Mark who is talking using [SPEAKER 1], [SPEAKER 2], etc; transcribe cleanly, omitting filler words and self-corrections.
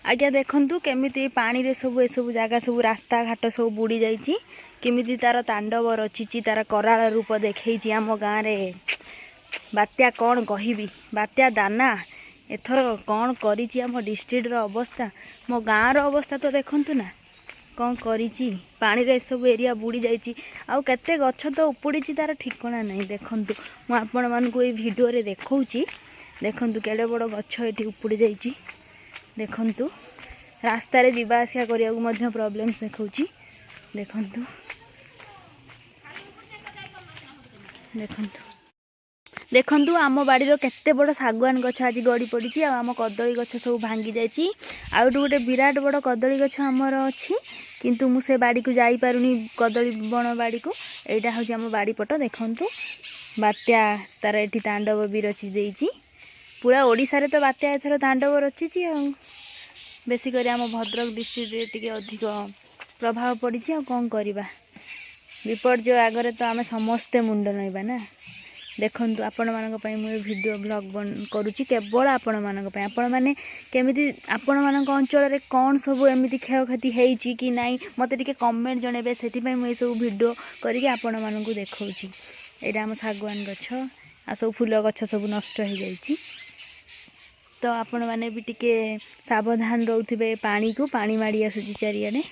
[SPEAKER 1] ଆଜ୍ଞା ଦେଖନ୍ତୁ କେମିତି ପାଣିରେ ସବୁ ଏସବୁ ଜାଗା ସବୁ ରାସ୍ତାଘାଟ ସବୁ ବୁଡ଼ି ଯାଇଛି, କେମିତି ତାର ତାଣ୍ଡବ ରଚିଛି, ତାର କରାଳ ରୂପ ଦେଖେଇଛି ଆମ ଗାଁରେ ବାତ୍ୟା। କ'ଣ କହିବି, ବାତ୍ୟା ଦାନା ଏଥର କ'ଣ କରିଛି ଆମ ଡିଷ୍ଟ୍ରିକ୍ଟର ଅବସ୍ଥା, ମୋ ଗାଁର ଅବସ୍ଥା ତ ଦେଖନ୍ତୁ ନା କ'ଣ କରିଛି। ପାଣିରେ ଏସବୁ ଏରିଆ ବୁଡ଼ି ଯାଇଛି ଆଉ କେତେ ଗଛ ତ ଉପୁଡ଼ିଛି ତାର ଠିକଣା ନାହିଁ। ଦେଖନ୍ତୁ, ମୁଁ ଆପଣମାନଙ୍କୁ ଏଇ ଭିଡ଼ିଓରେ ଦେଖାଉଛି। ଦେଖନ୍ତୁ କେଡ଼େ ବଡ଼ ଗଛ ଏଠି ଉପୁଡ଼ି ଯାଇଛି। ଦେଖନ୍ତୁ, ରାସ୍ତାରେ ଯିବା ଆସିବା କରିବାକୁ ମଧ୍ୟ ପ୍ରୋବ୍ଲେମ୍ ଦେଖାଉଛି। ଦେଖନ୍ତୁ, ଦେଖନ୍ତୁ, ଦେଖନ୍ତୁ, ଆମ ବାଡ଼ିର କେତେ ବଡ଼ ଶାଗୁଆନ ଗଛ ଆଜି ଗଡ଼ି ପଡ଼ିଛି ଆଉ ଆମ କଦଳୀ ଗଛ ସବୁ ଭାଙ୍ଗି ଯାଇଛି। ଆଉ ଏଠି ଗୋଟେ ବିରାଟ ବଡ଼ କଦଳୀ ଗଛ ଆମର ଅଛି, କିନ୍ତୁ ମୁଁ ସେ ବାଡ଼ିକୁ ଯାଇପାରୁନି, କଦଳୀ ବଣ ବାଡ଼ିକୁ। ଏଇଟା ହେଉଛି ଆମ ବାଡ଼ି ପଟ। ଦେଖନ୍ତୁ, ବାତ୍ୟା ତାର ଏଠି ତାଣ୍ଡବ ବି ରଚି ଦେଇଛି। ପୁରା ଓଡ଼ିଶାରେ ତ ବାତ୍ୟା ଏଥର ତାଣ୍ଡବ ରଚିଛି ଆଉ ବେଶୀ କରି ଆମ ଭଦ୍ରକ ଡିଷ୍ଟ୍ରିକ୍ଟରେ ଟିକେ ଅଧିକ ପ୍ରଭାବ ପଡ଼ିଛି। ଆଉ କ'ଣ କରିବା, ବିପର୍ଯ୍ୟୟ ଆଗରେ ତ ଆମେ ସମସ୍ତେ ମୁଣ୍ଡ ନଇବା ନା। ଦେଖନ୍ତୁ, ଆପଣମାନଙ୍କ ପାଇଁ ମୁଁ ଏ ଭିଡ଼ିଓ ବ୍ଲଗ୍ କରୁଛି, କେବଳ ଆପଣମାନଙ୍କ ପାଇଁ। ଆପଣମାନେ କେମିତି, ଆପଣମାନଙ୍କ ଅଞ୍ଚଳରେ କ'ଣ ସବୁ ଏମିତି କ୍ଷୟକ୍ଷତି ହେଇଛି କି ନାହିଁ, ମୋତେ ଟିକେ କମେଣ୍ଟ ଜଣାଇବେ। ସେଥିପାଇଁ ମୁଁ ଏସବୁ ଭିଡ଼ିଓ କରିକି ଆପଣମାନଙ୍କୁ ଦେଖାଉଛି। ଏଇଟା ଆମ ଶାଗୁଆନ ଗଛ ଆଉ ସବୁ ଫୁଲ ଗଛ ସବୁ ନଷ୍ଟ ହେଇଯାଇଛି। ତ ଆପଣମାନେ ବି ଟିକେ ସାବଧାନ ରହୁଥିବେ, ପାଣିକୁ ପାଣି ମାଡ଼ି ଆସୁଛି ଚାରିଆଡ଼େ।